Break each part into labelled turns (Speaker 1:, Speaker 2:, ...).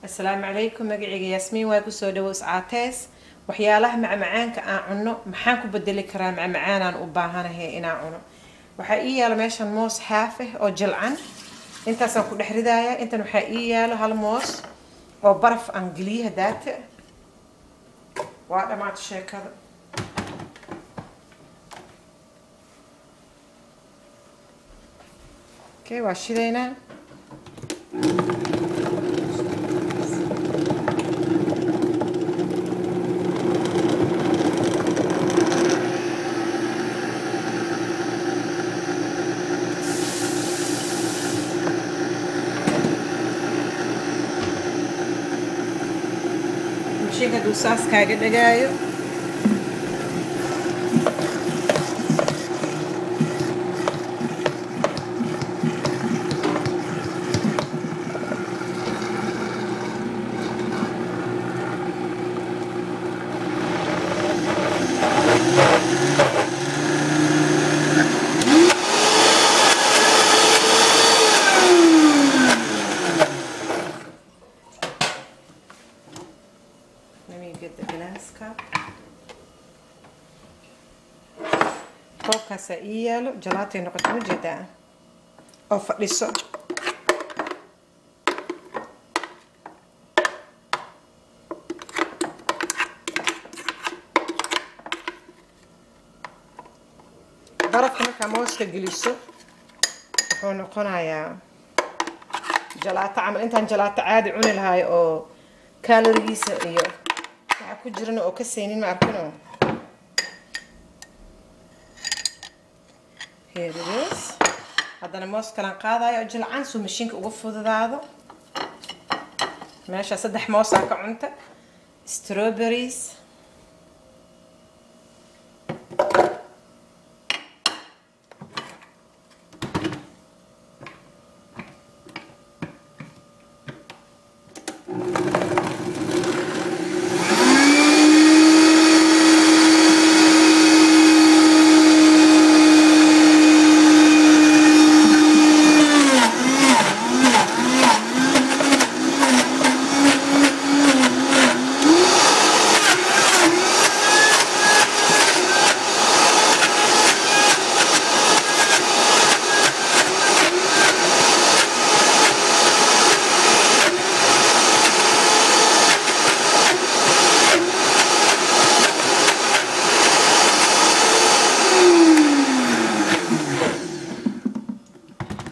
Speaker 1: Asalaamu calaykum. Magacayga Yaasmiin waa, kusoo dhawow Iscaatees. Waxyaalaha macmacaanka aan cunno maxaan ku bedeli karaa? Macmacaanaan u baahanahay inaan cuno. Waxaa ii yaalo meeshan moos half ah oo jilcan, intaasaan ku dhex ridaaya. Intan waxaa ii yaalo hal moos oo baraf aan geliye hadaata. Waa dhammaata sheekada. Okay, waa shidaynaa. Mashiinka hadduu saas kaaga dhagaayo, let me get the glass cup. Koobkaasaa ii yaalo. Jalaatay noqoto, ma jeedaa oo fadhiso. Barafka markaa mooska geliso wuxuu noqonayaa jalaato camal. Intaan jalaato caadi cuni lahaay oo kaalorigiisa iyo waxa ku jirana oo ka saynin, ma arkino. Here it is. Haddana moos kalan qaadayo oo jilcan suu mashiinka uga fududaado. Meesha saddex moosaa ka cunta, strawberries.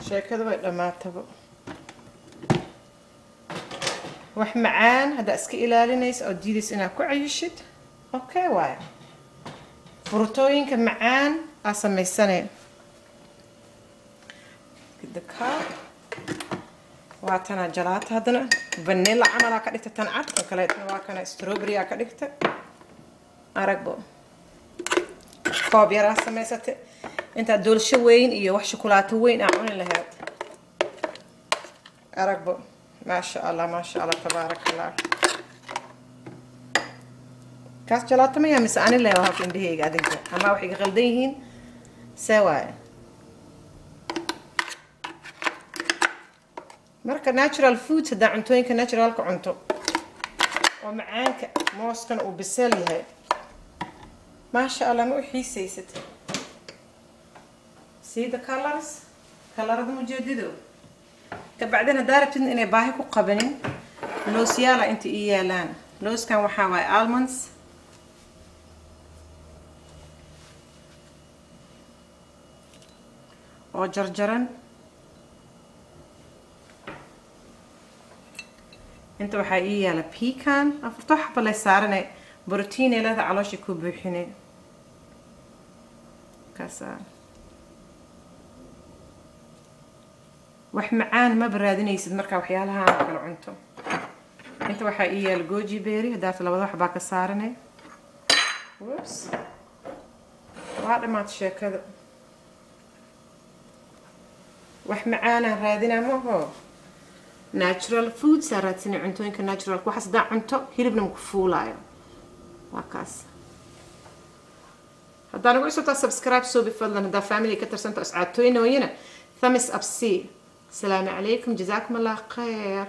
Speaker 1: Sheekada way dhammaataba. Wax macaan haddaa iska ilaalinaysa oo diidaysa inaad ku cayishid, okay waayo furutooyinka macaan aa samaysanay. The cup waa tana jalaato. Haddana vanilla camal aa ka dhigta tan cad kan kaleetna waa kana strawberry aa ka dhigta. Aragbo, koob yaraa samaysatay intaad doolsho weyn iyo wax shukulaato weyn aa cuni lahayd. Aragbo, maasha Allah, maasha Allah, tabaaraka Allah. Kaas jalaato maya mise ani leh waa indhahayga adinka ama waxay iga qaldan yihiin? See waaye marka natural foods? Haddaa cuntooyinka naturalka cunto oo macaanka mooskana uu bisel yahay, maasha Allah, ma u xiisaysad? See the colors, kalarada ujeedido. Kabacdin haddaa rabtid inay baahi ku qabanin, loosyaala inta ii yaalaan. Looskan waxaa waaye almonds. Oo jarjaran. Inta waxaa ii yaala pecan, afarto xaba lay saarane. Brotiin ay leeda, caloosha ku buuxine kaasaa. Wax macaan maba raadinaysid markaa waxyaalahaan oo kale cunto. Inta waxaa ii yaala goji berry, haddaata labada wax baa ka saarane. Whoops, waa dhammaata sheekada. Wax macaanaan raadinaa maho, natural foods aa raadsanay, cuntooyinka naturalka. Waxaas haddaa cunto hilibna maku fuulaayo. Waa kaas. Haddaa nagu cusubtaa, subscribe soobi fadlan. Haddaa family ka tirsanta, ascaabtooyinooyina, thumbs up. C, asalaamu calaykum, jazaakum Allah khayr.